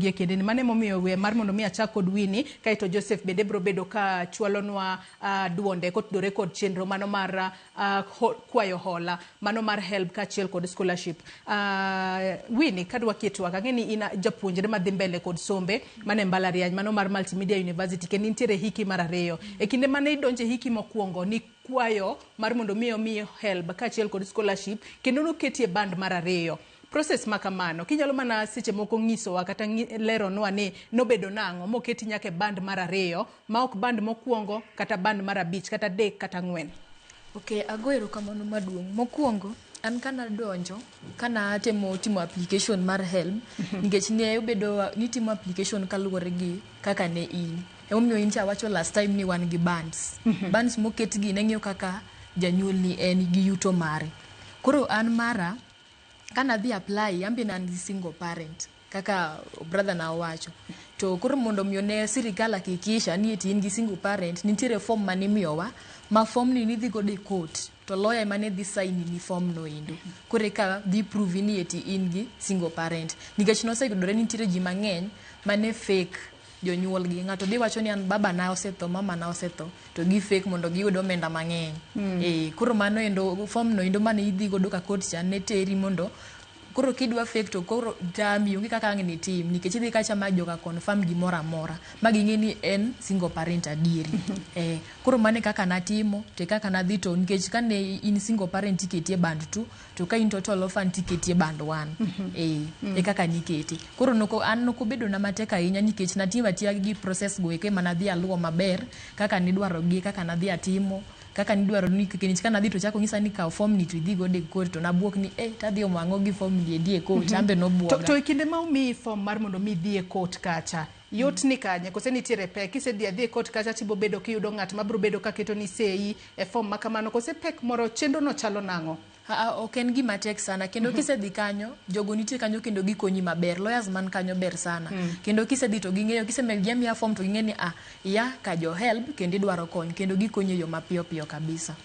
gie kindeni. Mano emomiyo we mar mondo mi achak kod Winnie, kaeto Joseph bende biro bedo ka chwalonwa duonde kotudore kod chenro mano mar kwayo hola mano mar HELB kaachiel kod scholarship. Winnie, kadwa kie twak, ang'e ni in japuonjre madhi mbele kod sombe mane mbalariany mano mar Multimedia University, kendo intiere hiki mar ariyo. E kinde mane idonje hiki mokwongo, ni kwayo mar mondo mi omiyi HELB kaachiel kod scholarship, kendo noketi e band mar ariyo. Process ma kamano, kinyalo mana seche moko ng'isowa kata leronwa ni nobedo nang'o moketi nyaka e band mar ariyo, ma ok band mokwongo kata band mar 5 kata 3 kata 4? Ok, ago erokamano maduong'. Mokwongo, an kana donjo, kana temo timo application mar HELB, nikech ne obedo nitimo application kaluwore gi kaka ne in. Emomiyo in cha wacho last time ni wan gi bands. Bands moket gi ne ng'iyo kaka janyuolni en gi yuto mare. Koro an mara, kana dhi apply, an be ne an gi single parent kaka brother na owacho. To koro mondo miyo ne sirikal hakikisha ni eti in gi single parent, nitiere form manimiyowa, ma form ni nidhi godo e court, to lawyer ema ne dhi sign ni form no endo. Koro eka dhi prove ni eti in gi single parent. Nikech noseyudore ni nitiere ji mang'eny mane fake jonyuolgi. Ng'ato dhi wacho ni an baba na osetho, mama na osetho, to gi fake mondo giyud omenda mang'eny. Koro mano endo form no endo mane idhi godo ka court cha ne teri mondo koro kidwa fake to koro tami onge kaka ang' nitim nikech idhi kacha ma joka confirm gimoro amora ma ging'e ni en single parent adieri. Koro mano e kaka natimo to e kaka nadhi, to nikech kane in single parent iketi e band 2, to ka in total orphan tiketi e band 1. E kaka nikete. Koro noko an nokobedo na matek ahinya nikech natimo atiya gi process go eko ema nadhi aluwo maber kaka nidwaro gi kaka nadhi atimo kaka nidwaro ni, nikech ka nadhi to chako ng'isa ni kaw form ni to idhi godo e court, to nabuok ni tadhi omo ang'o gi form ni endi e court. An be nobuoga. To e kinde ma omiyi form mar mondo mi idhi e court kacha, yot ni kanye kose nitiere pek? Kisedhi adhi e court kacha tibo bedo kiyudo ng'at mabiro bedo ka keto ni sei e form ma kamano, kose pek moro, chenro no chalo nang'o? Ok en gima tek sana kendo kisedhi kanyo, jogo nitie kanyo kendo gikonyi maber. Lawyers man kanyo ber sana kendo kisedhi to ging'eyo kisemiyogi amiya form to ging'e ni ya ka jo HELB kendo idwaro kony kendo gikonyi e yo mapiyo piyo kabisa.